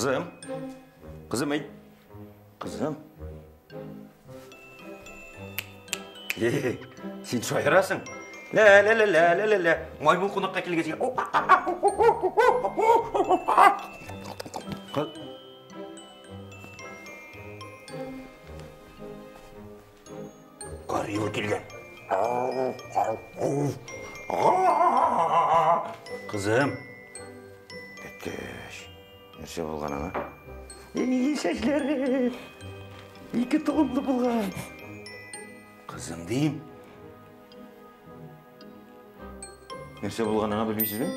Кызым. Кызым, әйт. Кызым. Син шаярасың. Лә-лә-лә-лә-лә-лә. Маймыл кунакка килгәч. Горилла килгән. Кызым. Әткәш. Нәрсә булган аңа? И, чәчләре. Ике толымлы булган. Кызым дим. Нәрсә булган аңа белмисезме?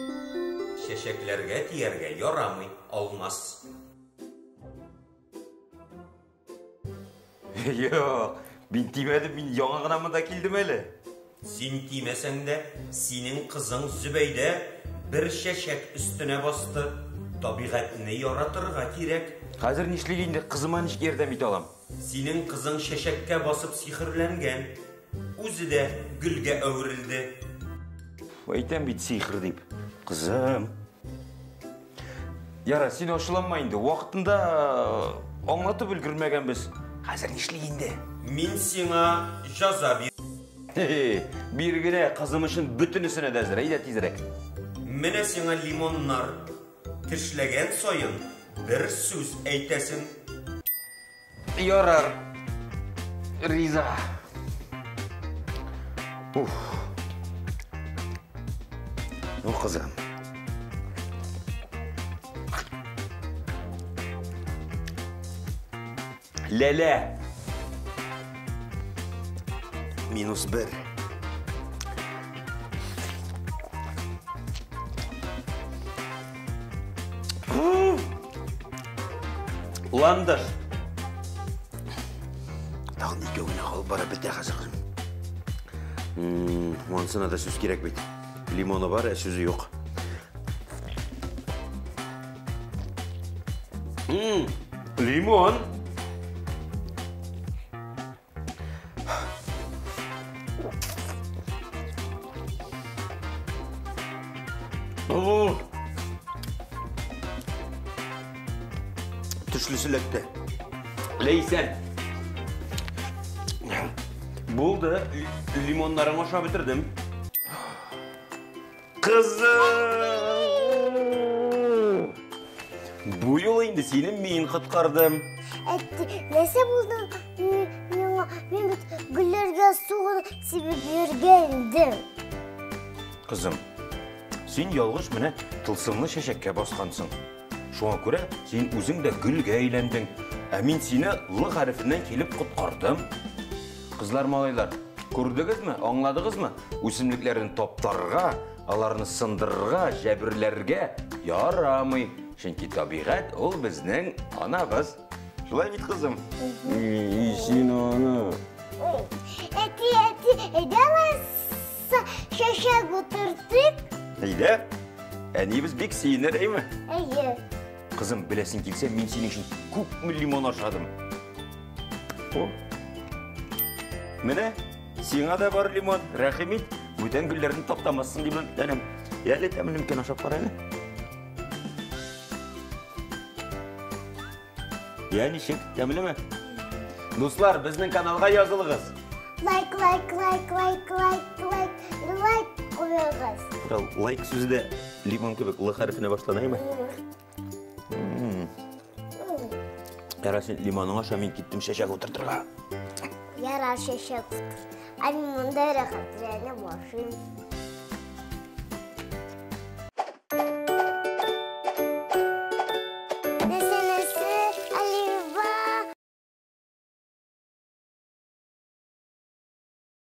Чәчәкләргә тияргә ярамый, Алмаз. Юк, мин тимәдем, мин яңа гына монда килдем әле. Син тимәсәң дә, синең кызың Зөбәйдә бер чәчәк өстенә басты. Табигатьне яратырга кирәк. Хәзер нишлик инде, кызыма ничек ярдәм итә алам? Синең кызың чәчәккә басып сихерләнгән. Үзе дә гөлгә әверелде. Әйтәм бит сихер дип. Кызым. Яра, син ачуланма инде. Вакытында аңлатып өлгермәгәнбез. Хәзер нишлик инде? Мин сиңа җәза бир. Бир генә, кызым өчен бөтенесенә дә әзер. Әйдә тизрәк. Менә сиңа лимоннар. Тешләгән саен бер сүз әйтәсең. Ярар. Риза. Уф. Ну, кызым. Ләлә. -1. Ландыш. Тагын икәү генә калып бара бетә хәзер кызым. Монысына да сүз кирәк бит. Лимоны бар, ә сүзе юк. Лимон. Төшлесе эләкте. Ләйсән. Булды. Лимоннарын ашап бетердем. Кызым! Бу юлы инде сине мин коткардым. Әтти, нәрсә булды миңа? Мин бит гөлләргә су гына сибеп йөргән идем. Кызым, син ялгыш менә тылсымлы чәчәккә баскансың. Шуңа күрә син үзең дә гөлгә әйләндең. Ә мин сине Л хәрефеннән килеп коткардым. Кызлар, малайлар, күрдегезме, аңладыгызмы? Үсемлекләрне таптарга, аларны сындырырга, җәберләргә ярамый. Чөнки табигать ул безнең анабыз. Шулай бит, кызым? Син аны. Әти, әти, әйдә алайса чәчәк утыртыйк. Әйдә. Әниебез бик сөенер, әйме? Әйе. Кызым, беләсең килсә, мин синең өчен күпме лимон ашадым. О. Менә, сиңа да бар лимон. Рәхим ит, бүтән гөлләрне таптамассың дип өметләнәм. Әле тәмле микән, ашап кара әле. Я, ничек, тәмлеме? Дуслар, безнең каналга язылыгыз. Лайк, лайк, лайк, лайк, лайк, лайк, лайк куегыз. Лайк сүзе дә лимон кебек Л хәрефенә башлана, әйме? Яра, син лимоныңа аша, мин киттем чәчәк утыртырга. Яра, чәчәк утырт. Ә мин монда рәхәтләнеп ашыйм.